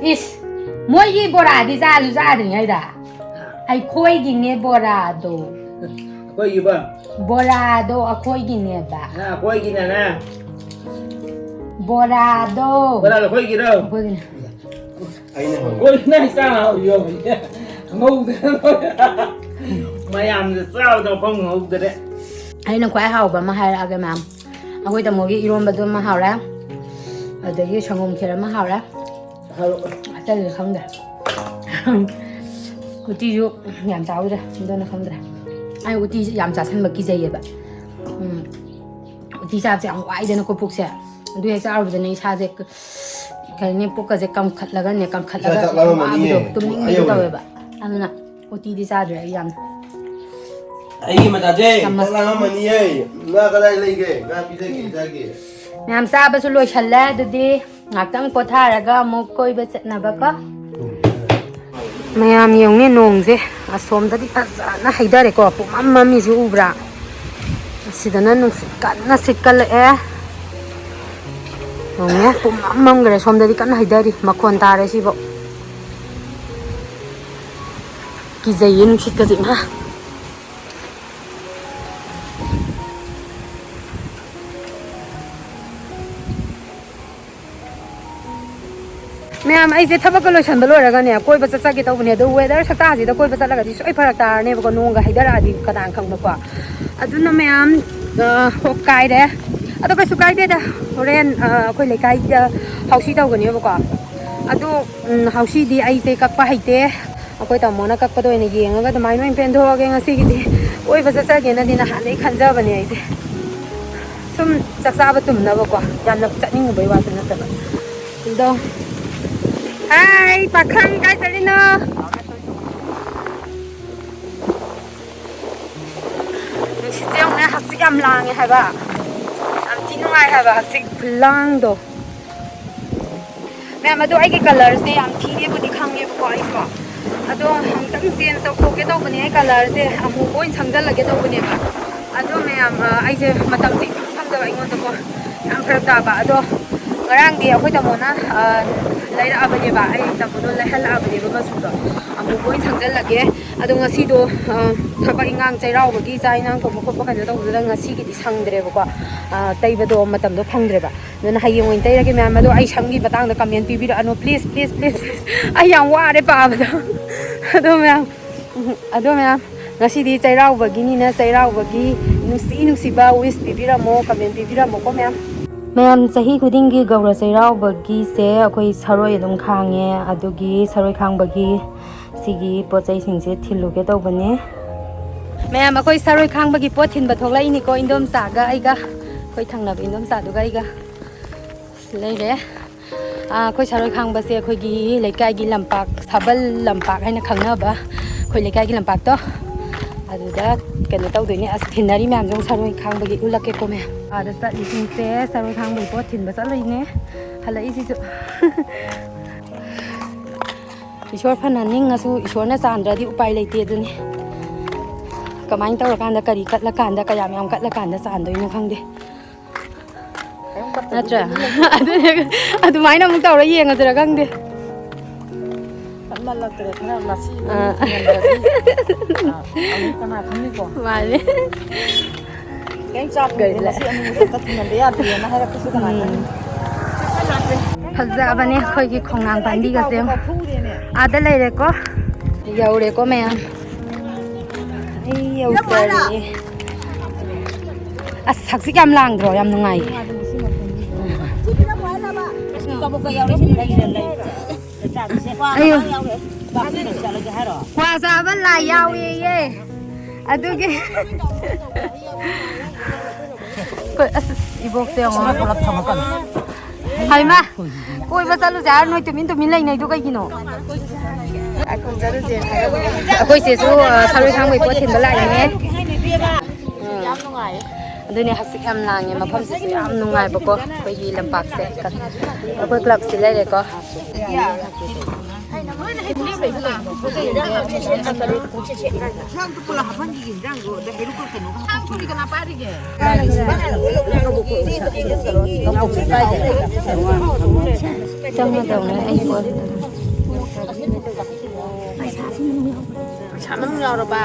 ꯏꯁ, ꯃꯣꯏꯒꯤ ꯕꯣꯔꯥꯗꯤ ꯆꯥꯁꯨ ꯆꯥꯗ꯭ꯔꯤꯉꯩꯗ꯫ ꯑꯩꯈꯣꯏꯒꯤꯅꯦ ꯕꯣꯔꯥꯗꯣ꯫ ꯑꯩꯈꯣꯏꯒꯤꯕ? ꯕꯣꯔꯥꯗꯣ ꯑꯩꯈꯣꯏꯒꯤꯅꯦꯕ꯫ ꯑ, ꯑꯩꯈꯣꯏꯒꯤꯅꯅꯦ꯫ ꯕꯣꯔꯥꯗꯣ꯫ ꯕꯣꯔꯥꯗꯣ ꯑꯩꯈꯣꯏꯒꯤꯔꯣ? ꯑꯩꯈꯣꯏꯒꯤꯅꯦ꯫ ꯑꯩꯅ ꯍꯪꯕ꯫ ꯀꯣꯏꯅ ꯆꯥ ꯌꯣꯟꯕꯅꯦ꯫ ꯈꯪꯍꯧꯗꯅ ꯃꯌꯥꯝꯁꯦ ꯆꯥꯕꯗ ꯃꯐꯝ ꯈꯪꯍꯧꯗꯔꯦ꯫ ꯑꯩꯅ ꯈ꯭ꯋꯥꯏ ꯍꯥꯎꯕ ꯑꯃ ꯍꯥꯏꯔꯛꯑꯒꯦ, ꯃꯌꯥꯝ꯫ ꯑꯩꯈꯣꯏ ꯇꯥꯃꯣꯒꯤ ꯏꯔꯣꯟꯕꯗꯨ ꯑꯃ ꯍꯥꯎꯔꯦ, ꯑꯗꯒꯤ ꯁꯪꯒꯣꯝ ꯈꯦꯔ ꯑꯃ ꯍꯥꯎꯔꯦ꯫ ꯍꯥꯏꯔꯛꯑꯣ꯫ ꯑꯇꯩꯗꯤ ꯈꯪꯗꯦ꯫ ꯎꯇꯤꯁꯨ ꯌꯥꯝ ꯆꯥꯍꯧꯗ꯭ꯔꯦ, ꯑꯗꯨꯅ ꯈꯪꯗ꯭ꯔꯦ꯫ ꯑꯩ ꯎꯇꯤꯁꯦ ꯌꯥꯝ ꯆꯥꯁꯟꯕ ꯀꯤꯖꯩꯌꯦꯕ꯫ ꯎꯝ꯫ ꯎꯇꯤ ꯆꯥꯕꯁꯦ ꯌꯥꯝ ꯋꯥꯏꯗꯅꯀꯣ ꯄꯨꯛꯁꯦ꯫ ꯑꯗꯨ ꯍꯦꯛ ꯆꯥꯔꯨꯕꯗꯅꯦ ꯏꯁꯥꯁꯦ ꯀ-, ꯀꯩ ꯍꯥꯏꯅꯤ, ꯄꯨꯛꯀꯁꯦ ꯀꯝꯈꯠꯂꯒ ꯀꯝꯈꯠꯂꯒ ꯏꯁꯥ ꯆꯥꯛ ꯂꯥꯝꯃꯝꯃꯅꯤꯌꯦ꯫ ꯋꯥꯕꯗꯣ, ꯇꯨꯝꯅꯤꯡꯕꯗꯣ ꯑꯌꯧꯕꯅꯦ꯫ ꯇꯧꯋꯦꯕ꯫ ꯑꯗꯨꯅ ꯎꯇꯤꯗꯤ ꯆꯥꯗ꯭ꯔꯦ ꯑꯩ ꯌꯥꯝ꯫ ꯑꯩꯒꯤ ꯃꯆꯥꯁꯦ ꯆꯥꯃꯁ꯫ ꯆꯥꯛ ꯂꯥꯝꯃꯝꯃꯅꯤꯌꯦ꯫ ꯉꯥ ꯀꯗꯥꯏ ꯂꯩꯒꯦ? ꯉꯥ ꯄꯤꯖꯒꯦ ꯏꯆꯥꯒꯤ꯫ ꯃꯌꯥꯝ ꯆꯥꯕꯁꯨ ꯂꯣꯏꯁꯜꯂꯦ꯫ ꯑꯗꯨꯗꯤ ꯉꯥꯛꯇꯪ ꯄꯣꯊꯥꯔꯒ ꯑꯃꯨꯛ ꯀꯣꯏꯕ ꯆꯠꯅꯕꯀꯣ꯫ ꯃꯌꯥꯝ ꯌꯦꯡꯉꯨꯅꯦ, ꯅꯣꯡꯁꯦ ꯑꯁꯣꯝꯗꯗꯤ ꯐꯖꯅ ꯍꯩꯊꯔꯦꯀꯣ, ꯄꯨꯡꯃꯝ ꯃꯝꯃꯤꯁꯦ ꯎꯕ꯭ꯔꯥ? ꯑꯁꯤꯗꯅ ꯅꯨꯡꯁꯤꯠ ꯀꯟꯅ ꯁꯤꯠꯀꯠꯂꯛꯑꯦ꯫ ꯌꯦꯡꯉꯨꯅꯦ, ꯄꯨꯡꯃꯝ ꯃꯝꯈ꯭ꯔꯦ, ꯁꯣꯝꯗꯗꯤ ꯀꯟꯅ ꯍꯩꯊꯔꯤ, ꯃꯈꯣꯟ ꯇꯥꯔꯦ ꯁꯤꯐꯧ꯫ ꯀꯤꯖꯩꯌꯦ ꯅꯨꯡꯁꯤꯠꯀꯁꯦ, ꯏꯃꯥ꯫ ꯃꯌꯥꯝ, ꯑꯩꯁꯦ ꯊꯕꯛꯀ ꯂꯣꯏꯁꯟꯕ ꯂꯣꯏꯔꯒꯅꯦ, ꯀꯣꯏꯕ ꯆꯠꯆꯒꯦ ꯇꯧꯕꯅꯦ꯫ ꯑꯗꯣ ꯋꯦꯗꯔ ꯁꯛꯇꯥꯁꯤꯗ ꯀꯣꯏꯕ ꯆꯠꯂꯒꯗꯤ ꯁꯣꯏ ꯐꯔꯛ ꯇꯥꯔꯅꯦꯕꯀꯣ, ꯅꯣꯡꯒ ꯍꯩꯊꯔꯛꯑꯗꯤ ꯀꯅꯥꯅ ꯈꯪꯕꯀꯣ꯫ ꯑꯗꯨꯅ ꯃꯌꯥꯝ, ꯑ, ꯍꯣꯞ ꯀꯥꯏꯔꯦ꯫ ꯑꯗꯣ ꯀꯩꯁꯨ ꯀꯥꯏꯗꯦꯗ, ꯍꯣꯔꯦꯟ, ꯑ, ꯑꯩꯈꯣꯏ ꯂꯩꯀꯥꯏꯗ ꯍꯥꯎꯁꯤ ꯇꯧꯒꯅꯦꯕꯀꯣ꯫ ꯑꯗꯣ, ꯎꯝ, ꯍꯥꯎꯁꯤꯗꯤ ꯑꯩꯁꯦ ꯀꯛꯄ ꯍꯩꯇꯦ꯫ ꯑꯩꯈꯣꯏ ꯇꯥꯃꯣꯅ ꯀꯛꯄꯗ ꯑꯣꯏꯅ ꯌꯦꯡꯉꯒ ꯑꯗꯨꯃꯥꯏꯅ ꯑꯣꯏꯅ ꯄꯦꯟꯊꯣꯛꯑꯒꯦ ꯉꯁꯤꯒꯤꯗꯤ꯫ ꯀꯣꯏꯕ ꯆꯠꯆꯒꯦꯅꯗꯤ ꯅꯍꯥꯟꯗꯩ ꯈꯟꯖꯕꯅꯦ ꯑꯩꯁꯦ꯫ ꯁꯨꯝ ꯆꯥꯛ ꯆꯥꯕ ꯇꯨꯝꯅꯕꯀꯣ, ꯌꯥꯝꯅ ꯆꯠꯅꯤꯡꯉꯨꯕꯩ ꯋꯥꯁꯨ ꯅꯠꯇꯕ꯫ ꯑꯗꯣ, ꯍꯥꯏ ꯄꯥꯈꯪ, ꯀꯥꯏ ꯆꯠꯂꯤꯅꯣ? ꯅꯨꯡꯁꯤꯠꯁꯦ ꯌꯦꯡꯉꯨꯅꯦ, ꯍꯛꯆꯤꯛ ꯌꯥꯝ ꯂꯥꯡꯉꯦ ꯍꯥꯏꯕ, ꯌꯥꯝ ꯊꯤ ꯅꯨꯡꯉꯥꯏ ꯍꯥꯏꯕ ꯍꯛꯆꯤꯛ ꯈꯨꯂꯥꯡꯗꯣ꯫ ꯃꯌꯥꯝ, ꯑꯗꯣ ꯑꯩꯒꯤ ꯀꯂꯔꯁꯦ ꯌꯥꯝ ꯊꯤꯔꯦꯕꯨꯗꯤ ꯈꯪꯉꯦꯕꯀꯣ ꯑꯩꯁꯨ꯫ ꯑꯗꯣ ꯑꯃꯨꯛꯇꯪ ꯆꯦꯟꯖ ꯇꯧꯊꯣꯛꯀꯦ ꯇꯧꯕꯅꯦ, ꯑꯩ ꯀꯂꯔꯁꯦ ꯑꯃꯨꯕ ꯑꯣꯏꯅ ꯁꯪꯖꯜꯂꯒꯦ ꯇꯧꯕꯅꯦꯕ꯫ ꯑꯗꯣ ꯃꯌꯥꯝ, ꯑ, ꯑꯩꯁꯦ ꯃꯇꯝꯁꯦ ꯏꯐꯪ ꯐꯪꯗꯕ ꯑꯩꯉꯣꯟꯗꯀꯣ, ꯌꯥꯝ ꯐꯔꯛ ꯇꯥꯕ꯫ ꯑꯗꯣ ꯉꯔꯥꯡꯗꯤ ꯑꯩꯈꯣꯏ ꯇꯥꯃꯣꯅ, ꯑ, ꯂꯩꯔꯛꯑꯕꯅꯦꯕ, ꯑꯩ ꯇꯥꯃꯣꯗꯣ ꯂꯩꯍꯜꯂꯛꯑꯕꯅꯦꯕ ꯃꯆꯨꯗꯣ꯫ ꯑꯃꯨꯕ ꯑꯣꯏꯅ ꯁꯪꯖꯜꯂꯒꯦ꯫ ꯑꯗꯣ ꯉꯁꯤꯗꯣ, ꯑ, ꯊꯕꯛ ꯏꯟꯈꯥꯡ ꯆꯩꯔꯥꯎꯕꯒꯤ ꯆꯥꯛ ꯏꯟꯈꯥꯡ ꯊꯣꯡꯕ ꯈꯣꯠꯄ ꯀꯩꯅꯣ ꯇꯧꯕꯗꯨꯗ ꯉꯁꯤꯒꯤꯗꯤ ꯁꯪꯗ꯭ꯔꯦꯕꯀꯣ꯫ ꯑ, ꯇꯩꯕꯗꯣ ꯃꯇꯝꯗꯣ ꯐꯪꯗ꯭ꯔꯦꯕ꯫ ꯑꯗꯨꯅ ꯍꯌꯦꯡ ꯑꯣꯏꯅ ꯇꯩꯔꯒꯦ ꯃꯌꯥꯝ꯫ ꯑꯗꯣ ꯑꯩ ꯁꯝꯒꯤ ꯃꯇꯥꯡꯗ ꯀꯃꯦꯟ ꯄꯤꯕꯤꯔꯛꯑꯅꯨ, please, please, please, please꯫ ꯑꯩ ꯌꯥꯝ ꯋꯥꯔꯦ ꯄꯥꯕꯗ꯫ ꯑꯗꯣ ꯃꯌꯥꯝ, ꯑꯗꯣ ꯃꯌꯥꯝ, ꯉꯁꯤꯗꯤ ꯆꯩꯔꯥꯎꯕꯒꯤꯅꯤꯅ ꯆꯩꯔꯥꯎꯕꯒꯤ ꯅꯨꯡꯁꯤ ꯅꯨꯡꯁꯤꯕ wish ꯄꯤꯕꯤꯔꯝꯃꯣ, ꯀꯃꯦꯟ ꯄꯤꯕꯤꯔꯝꯃꯣꯀꯣ ꯃꯌꯥꯝ꯫ ꯃꯌꯥꯝ, ꯆꯍꯤ ꯈꯨꯗꯤꯡꯒꯤ ꯒꯧꯔ ꯆꯩꯔꯥꯎꯕꯒꯤꯁꯦ ꯑꯩꯈꯣꯏ ꯁꯔꯣꯏ ꯑꯗꯨꯝ ꯈꯥꯡꯉꯦ, ꯑꯗꯨꯒꯤ ꯁꯔꯣꯏ ꯈꯥꯡꯕꯒꯤ ꯁꯤꯒꯤ ꯄꯣꯠ ꯆꯩꯁꯤꯡꯁꯦ ꯊꯤꯜꯂꯨꯒꯦ ꯇꯧꯕꯅꯦ꯫ ꯃꯌꯥꯝ, ꯑꯩꯈꯣꯏ ꯁꯔꯣꯏ ꯈꯥꯡꯕꯒꯤ ꯄꯣꯠ ꯊꯤꯟꯕ ꯊꯣꯛꯂꯛꯏꯅꯤꯀꯣ, ꯏꯟꯗꯣꯝꯆꯥꯒ ꯑꯩꯒ, ꯑꯩꯈꯣꯏ ꯊꯪꯅꯕ ꯏꯟꯗꯣꯝꯆꯥꯗꯨꯒ ꯑꯩꯒ꯫ ꯁꯤ ꯂꯩꯔꯦ꯫ ꯑꯥ, ꯑꯩꯈꯣꯏ ꯁꯔꯣꯏ ꯈꯥꯡꯕꯁꯦ ꯑꯩꯈꯣꯏꯒꯤ ꯂꯩꯀꯥꯏꯒꯤ ꯂꯝꯄꯥꯛ, ꯁꯥꯕꯜ ꯂꯝꯄꯥꯛ ꯍꯥꯏꯅ ꯈꯪꯅꯕ ꯑꯩꯈꯣꯏ ꯂꯩꯀꯥꯏꯒꯤ ꯂꯝꯄꯥꯛꯇꯣ, ꯑꯗꯨꯗ ꯀꯩꯅꯣ ꯇꯧꯗꯣꯏꯅꯦ꯫ ꯑꯁ, ꯊꯤꯟꯅꯔꯤ ꯃꯌꯥꯝꯁꯦ ꯑꯃꯨꯛ ꯁꯔꯣꯏ ꯈꯥꯡꯕꯒꯤ ꯎꯠꯂꯛꯀꯦꯀꯣ ꯃꯌꯥꯝ꯫ ꯑꯥꯗ ꯆꯠꯂꯤꯁꯤꯡꯁꯦ ꯁꯔꯣꯏ ꯈꯥꯡꯕꯒꯤ ꯄꯣꯠ ꯊꯤꯟꯕ ꯆꯠꯂꯤꯅꯦ꯫ ꯍꯜꯂꯛꯏꯁꯤꯁꯨ꯫ ꯏꯁꯣꯔ ꯐꯅ ꯅꯤꯡꯉꯁꯨ ꯏꯁꯣꯔꯅ ꯆꯥꯟꯗ꯭ꯔꯗꯤ ꯎꯄꯥꯏ ꯂꯩꯇꯦ ꯑꯗꯨꯅꯤ꯫ ꯀꯃꯥꯏꯅ ꯇꯧꯔꯀꯥꯟꯗ, ꯀꯔꯤ ꯀꯠꯂꯀꯥꯟꯗ, ꯀꯌꯥꯝ ꯌꯥꯝ ꯀꯠꯂꯀꯥꯟꯗ ꯆꯥꯟꯗꯣꯏꯅꯣ ꯈꯪꯗꯦ꯫ ꯀꯩꯝ ꯀꯠꯇꯕꯤ ꯅꯠꯇ꯭ꯔꯥ? ꯇꯨꯃꯤꯟ ꯂꯩꯊꯣꯛ꯫ ꯑꯗꯨꯅꯦ, ꯑꯗꯨꯃꯥꯏꯅ ꯑꯃꯨꯛ ꯇꯧꯔ ꯌꯦꯡꯉꯁꯤꯔꯥ ꯈꯪꯗꯦ꯫ ꯀꯟꯃꯜꯂꯛꯇ꯭ꯔꯦ, ꯈꯔ ꯃꯁꯤ ꯑꯥ꯫ ꯃꯅꯨꯡ ꯊꯤꯡꯍꯟꯗ꯭ꯔꯗꯤ, ꯑꯥ, ꯑꯃꯨꯛ ꯀꯅꯥ ꯈꯪꯅꯤꯀꯣ? ꯃꯥꯅꯦ꯫ ꯀꯩꯝ ꯆꯥꯛꯇ꯭ꯔꯗꯤ ꯀꯩꯗ? ꯃꯁꯤ ꯑꯅꯤꯁꯦ ꯑꯝꯇ ꯊꯤꯡꯍꯟꯕ ꯌꯥꯗꯦꯅ ꯍꯥꯏꯔꯛꯄꯁꯨ ꯀꯅꯥ ꯎꯝ꯫ ꯈꯪꯅꯤ? ꯐꯖꯕꯅꯦ ꯑꯩꯈꯣꯏꯒꯤ ꯈꯣꯡꯅꯥꯡ ꯄꯥꯝꯕꯤꯒꯁꯦ꯫ ꯑꯥꯗ ꯂꯩꯔꯦꯀꯣ꯫ ꯌꯧꯔꯦꯀꯣ ꯃꯌꯥꯝ꯫ ꯑꯩ ꯌꯧꯖꯔꯦ꯫ ꯑꯁ, ꯍꯛꯆꯤꯠ ꯌꯥꯝ ꯂꯥꯡꯗ꯭ꯔꯣ? ꯌꯥꯝ ꯅꯨꯡꯉꯥꯏꯌꯦ꯫ ꯑꯌꯨ꯫ ꯀ꯭ꯋꯥ ꯆꯥꯕ ꯂꯥꯏ ꯌꯥꯎꯋꯦꯌꯦ꯫ ꯑꯗꯨꯒꯤ꯫ ꯑꯩꯈꯣꯏ ꯑꯁ ꯏꯕꯣꯛꯁꯦ ꯌꯦꯡꯉꯣ꯫ ꯄꯨꯂꯞ ꯊꯝꯃꯛꯀꯅꯨ꯫ ꯍꯩꯃꯥ꯫ ꯀꯣꯏꯕ ꯆꯠꯂꯨꯁꯦ ꯍꯥꯏꯔ ꯅꯣꯏ ꯇꯨꯃꯤꯟ ꯇꯨꯃꯤꯟ ꯂꯩꯅꯩꯗꯣ ꯀꯩꯒꯤꯅꯣ? ꯑꯩꯈꯣꯏ ꯆꯦꯁꯨ, ꯑ, ꯁꯔꯣꯏ ꯊꯥꯡꯕꯩ ꯄꯣꯠ ꯊꯤꯟꯕ ꯂꯥꯛꯏꯅꯦ꯫ ꯑꯗꯨꯅꯦ ꯍꯛꯆꯤꯠ ꯌꯥꯝ ꯂꯥꯡꯉꯦ꯫ ꯃꯐꯝꯁꯤꯁꯨ ꯌꯥꯝ ꯅꯨꯡꯉꯥꯏꯕꯀꯣ꯫ ꯑꯩꯈꯣꯏꯒꯤ ꯂꯝꯄꯥꯛꯁꯦ꯫ ꯑꯩꯈꯣꯏ ꯀ꯭ꯂꯕꯁꯤ ꯂꯩꯔꯦꯀꯣ꯫ ꯆꯪꯒꯗꯧꯅꯦ ꯑꯩ ꯄꯣꯠ꯫ ꯄꯩꯁꯥ ꯃꯅꯨꯡ ꯌꯥꯎꯔꯕ?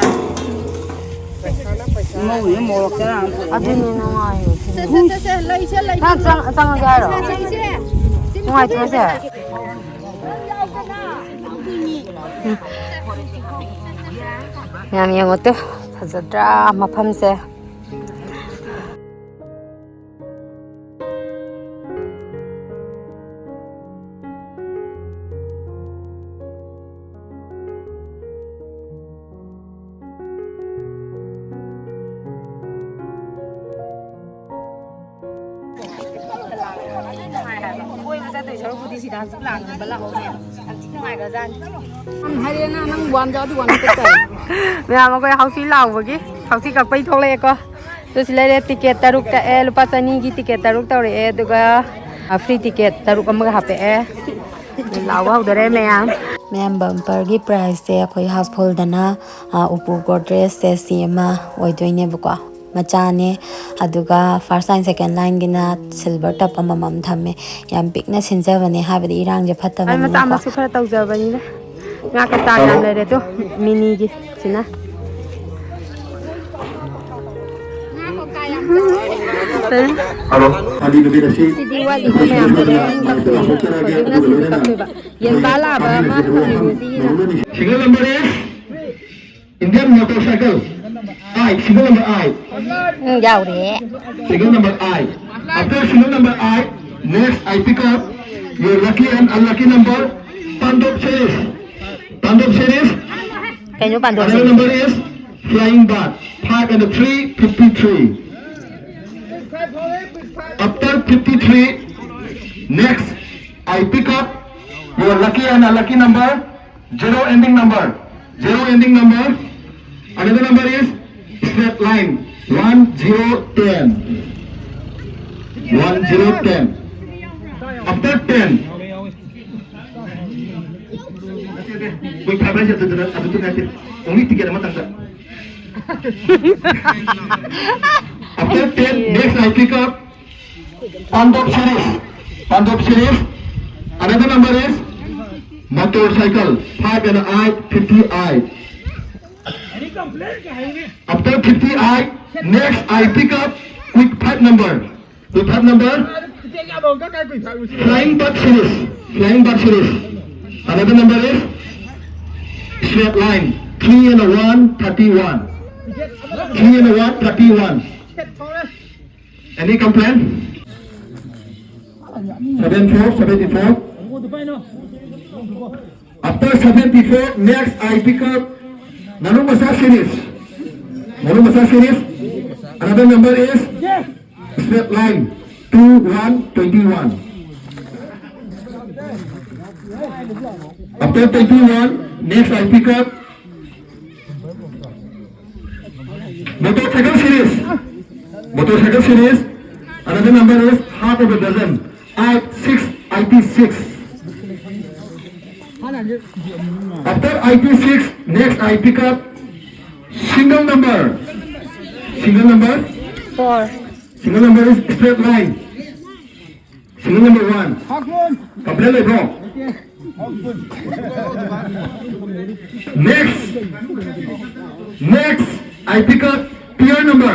ꯃꯧꯅ ꯃꯣꯔꯣꯛ ꯆꯔꯥ ꯑꯃ ꯄꯨꯔꯛꯑꯦ꯫ ꯑꯗꯨꯅꯦ ꯅꯨꯡꯉꯥꯏꯔꯤꯁꯦ꯫ ꯁꯦ, ꯁꯦ, ꯁꯦ, ꯁꯦ, ꯂꯩꯁꯦ, ꯂꯩꯁꯦ꯫ ꯅꯪ ꯆꯪ-, ꯆꯪꯉꯒꯦ ꯍꯥꯏꯔꯣ? ꯁꯦ, ꯁꯦ, ꯁꯦ꯫ ꯅꯨꯡꯉꯥꯏꯇ꯭ꯔꯣ ꯁꯦ? ꯃꯌꯥꯝ ꯌꯦꯡꯉꯣ ꯇꯨ, ꯐꯖꯗ꯭ꯔꯥ ꯃꯐꯝꯁꯦ? ꯀꯣꯏꯕ ꯆꯠꯇꯣꯏ ꯁꯔꯨꯛꯄꯨꯗꯤ ꯁꯤꯗ ꯍꯪꯆꯤꯠ ꯂꯥꯡꯉꯨꯕ ꯂꯥꯛꯍꯧꯕꯅ ꯌꯥꯝ ꯊꯤ ꯅꯨꯡꯉꯥꯏꯈ꯭ꯔꯖꯥꯠꯅꯤ꯫ ꯍꯥꯏꯔꯦꯅ ꯅꯪ ꯋꯥꯟ ꯖꯥꯗꯤ ꯋꯥꯟ ꯆꯠꯇꯥꯏ꯫ ꯃꯌꯥꯝ ꯑꯩꯈꯣꯏ ꯍꯥꯎꯁꯤ ꯂꯥꯎꯕꯒꯤ ꯍꯥꯎꯁꯤ ꯀꯛꯄꯩ ꯊꯣꯛꯂꯛꯑꯦꯀꯣ꯫ ꯑꯗꯨ ꯁꯤ ꯂꯩꯔꯦ, ꯇꯤꯀꯦꯠ ꯇꯔꯨꯛ ꯀꯛꯑꯦ, ꯂꯨꯄꯥ ꯆꯅꯤꯒꯤ ꯇꯤꯀꯦꯠ ꯇꯔꯨꯛ ꯇꯧꯔꯛꯑꯦ, ꯑꯗꯨꯒ, ꯑ, ꯐ꯭ꯔꯤ ꯇꯤꯀꯦꯠ ꯇꯔꯨꯛ ꯑꯃꯒ ꯍꯥꯞꯄꯛꯑꯦ꯫ ꯂꯥꯎꯕ ꯍꯧꯗꯣꯔꯦ ꯃꯌꯥꯝ꯫ ꯃꯌꯥꯝ ꯕꯝꯄꯔꯒꯤ ꯄ꯭ꯔꯥꯏꯖꯁꯦ ꯑꯩꯈꯣꯏ ꯍꯥꯎꯁꯐꯨꯜꯗꯅ, ꯑ, ꯎꯄꯨ ꯒꯣꯗ꯭ꯔꯦꯖꯁꯦ ꯁꯤ ꯑꯃ ꯑꯣꯏꯗꯣꯏꯅꯦꯕꯀꯣ꯫ ꯃꯆꯥꯅꯦ꯫ ꯑꯗꯨꯒ first line, second lineꯒꯤꯅ silver tub ꯑꯃꯃꯝ ꯊꯝꯃꯦ꯫ ꯌꯥꯝ ꯄꯤꯛꯅ ꯁꯤꯟꯖꯕꯅꯦ, ꯍꯥꯏꯕꯗꯤ ꯏꯔꯥꯡꯁꯦ ꯑꯩ ꯃꯆꯥ ꯐꯠꯇꯕꯅꯤꯅꯀꯣ꯫ ꯃꯁꯨ ꯈꯔ ꯇꯧꯖꯕꯅꯤꯅ ꯉꯥ ꯀꯧꯇꯥ ꯌꯥꯝ ꯂꯩꯔꯦ ꯑꯗꯣ ꯃꯤꯅꯤꯒꯤ ꯁꯤꯅ꯫ ꯉꯥ ꯀꯧꯇꯥ ꯌꯥꯝ ꯍꯜꯂꯣ, ꯑꯅꯤ ꯅꯨꯃꯤꯠ ꯑꯁꯤ ꯁꯤꯗꯤ ꯋꯥꯠꯂꯤꯗ ꯃꯌꯥꯝ ꯇꯧꯔꯦ꯫ ꯍꯧꯖꯤꯛꯅ ꯁꯤꯁꯨ ꯀꯛꯇꯣꯏꯕ꯫ ꯌꯦꯟ ꯄꯥ ꯂꯥꯛꯑꯕ ꯑꯃ ꯐꯪꯉꯦ ꯉꯁꯤꯒꯤꯗ꯫ Serial number is Indian motorcycle. I, serial number I. ꯎꯝ, ꯌꯥꯎꯔꯦ꯫ Serial number I. After serial number I, next I pick up your lucky and unlucky number, Pandop series. Pandop series. ꯀꯩꯅꯣ ꯄꯥꯟꯗꯣꯞꯁꯦ? Another number is Flying Bird, five and three, fifty-three. After fifty-three, next I pick up your lucky and unlucky number, zero ending number, zero ending number. Another number is straight line, one zero ten. One zero ten. After ten, ꯃꯣꯏ ꯊꯥꯕ ꯍꯥꯏꯁꯦ ꯑꯗꯨꯗꯨꯅ, ꯑꯗꯨꯗꯨ ꯅꯠꯇꯦ꯫ Only ticket ꯑꯃꯇꯪꯗ꯫ After ten, next I pick up Pandop series. Pandop series. Another number is motorcycle, five and I, fifty I. After fifty I, next I pick up quick five number. Quick five number. Flying Bird series. Flying Bird series. Another number is straight line. Three and a one, thirty-one. Three and a one, thirty-one. Any complaint? Seven four, seventy-four. After seventy-four, next I pick up Nanu Masa series. Nanu Masa series. Another number is straight line, two one twenty-one. After twenty-one, next I pick up Motorcycle series. Motorcycle series. Another number is half of a dozen. I six, I P six. After I P six, next I pick up single number. Single number. Four. Single number is straight line. Serial number one. Complain ꯂꯩꯕ꯭ꯔꯣ? Next. Next, I pick up pair number.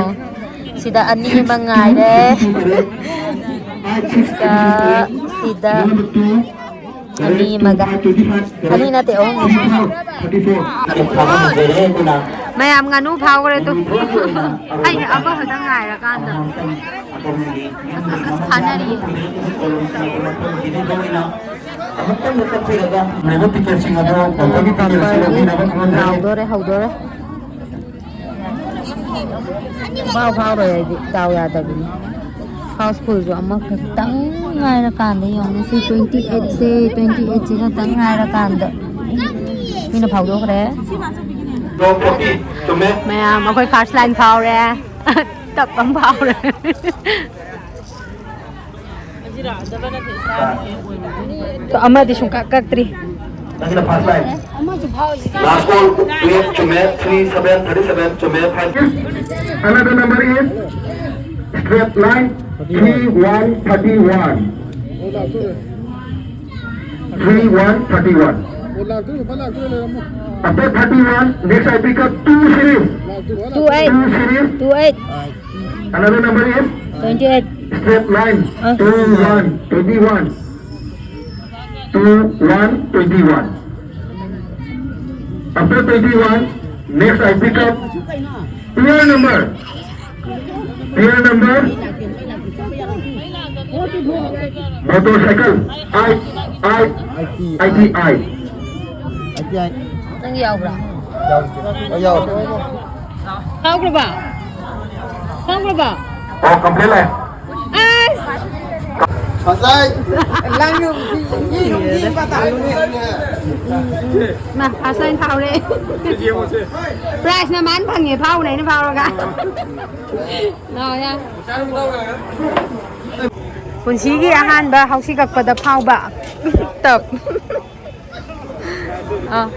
ꯌꯦꯡꯉꯣ꯫ ꯁꯤꯗ ꯑꯅꯤ ꯑꯃ ꯉꯥꯏꯔꯦ꯫ ꯁꯤꯗ, ꯁꯤꯗ ꯑꯅꯤ ꯑꯃꯒ꯫ ꯑꯅꯤ ꯅꯠꯇꯦ, ꯑꯍꯨꯝꯅꯤ꯫ ꯃꯌꯥꯝ ꯉꯥꯅꯨ ꯐꯥꯎꯈ꯭ꯔꯦ ꯇꯨ꯫ ꯑꯩꯅ ꯑꯃꯈꯛꯇ ꯉꯥꯏꯔꯀꯥꯟꯗ꯫ ꯑꯁ, ꯑꯁ, ꯐꯥꯅꯔꯤꯌꯦ꯫ ꯂꯩꯕ ꯇꯤꯀꯦꯠꯁꯤꯡ ꯑꯗꯨ ꯀꯝꯄꯅꯤ ꯇꯤꯀꯦꯠꯁꯤ ꯂꯧꯕꯤꯅꯕ ꯈꯪꯍꯟꯖꯔꯤ꯫ ꯍꯧꯗꯣꯔꯦ, ꯍꯧꯗꯣꯔꯦ꯫ ꯐꯥꯎ ꯐꯥꯎꯔꯣꯏ ꯑꯩꯗꯤ, ꯗꯥꯎ ꯌꯥꯗꯕꯤꯅꯤ꯫ ꯍꯥꯎꯁꯐꯨꯜꯁꯨ ꯑꯃꯈꯛꯇꯪ ꯉꯥꯏꯔꯀꯥꯟꯗ ꯌꯦꯡꯉꯨꯅꯦ꯫ ꯁꯤ ꯇ꯭ꯋꯦꯟꯇꯤ ꯑꯩꯠꯁꯦ, ꯇ꯭ꯋꯦꯟꯇꯤ ꯑꯩꯠꯁꯦ ꯈꯛꯇꯪ ꯉꯥꯏꯔꯀꯥꯟꯗ ꯃꯤꯅ ꯐꯥꯎꯗꯣꯛꯈ꯭ꯔꯦ꯫ ꯆꯨꯝꯃꯦ꯫ ꯃꯌꯥꯝ ꯑꯩꯈꯣꯏ ꯐꯥꯔꯁ ꯂꯥꯏꯟ ꯐꯥꯎꯔꯦ꯫ ꯇꯞ ꯑꯃ ꯐꯥꯎꯔꯦ꯫ ꯑꯃꯗꯤ ꯁꯨꯡꯀꯛ ꯀꯛꯇ꯭ꯔꯤ꯫ ꯅꯪꯒꯤꯅ first line꯫ Last call, twelve ꯆꯨꯝꯃꯦ, three seven, thirty seven ꯆꯨꯝꯃꯦ, five. Another number is straight line, three one thirty one. Three one thirty one. After thirty one, next I pick up two series. Two eight. Two series. Two eight. Another number is twenty eight. Straight line. Ah. Two one, twenty one. Two one, twenty one. After twenty one, next I pick up pair number. Pair number. Motorcycle. I, I, I T I. I T I. I T I. ꯅꯪ ꯌꯥꯎꯕ꯭ꯔꯥ? ꯌꯥꯎꯗꯦ꯫ ꯑꯣ, ꯌꯥꯎꯗꯦ꯫ ꯐꯥꯎꯈ꯭ꯔꯕ? ꯐꯥꯎꯈ꯭ꯔꯕ? ꯑꯣ, complete ꯂꯥꯛꯑꯦ꯫ ꯑꯁ! ꯐꯖꯩ꯫ ꯅꯪꯁꯨ ꯌꯦꯡ-, ꯌꯦꯡ-, ꯌꯦꯡꯕ ꯇꯥꯕꯅꯦ꯫ ꯃꯥ, ꯐꯥꯔꯁ ꯂꯥꯏꯟ ꯐꯥꯎꯔꯦ꯫ ꯄ꯭ꯔꯥꯏꯖꯅ ꯃꯥꯅ ꯐꯪꯉꯦ, ꯐꯥꯎꯕꯅ ꯑꯩꯅ ꯐꯥꯎꯔꯒ꯫ ꯂꯥꯛꯑꯣ, ꯌꯥ꯫ ꯄꯨꯟꯁꯤꯒꯤ ꯑꯍꯥꯟꯕ ꯍꯧꯁꯤ ꯀꯛꯄꯗ ꯐꯥꯎꯕ꯫ ꯇꯞ꯫ ꯑꯥ꯫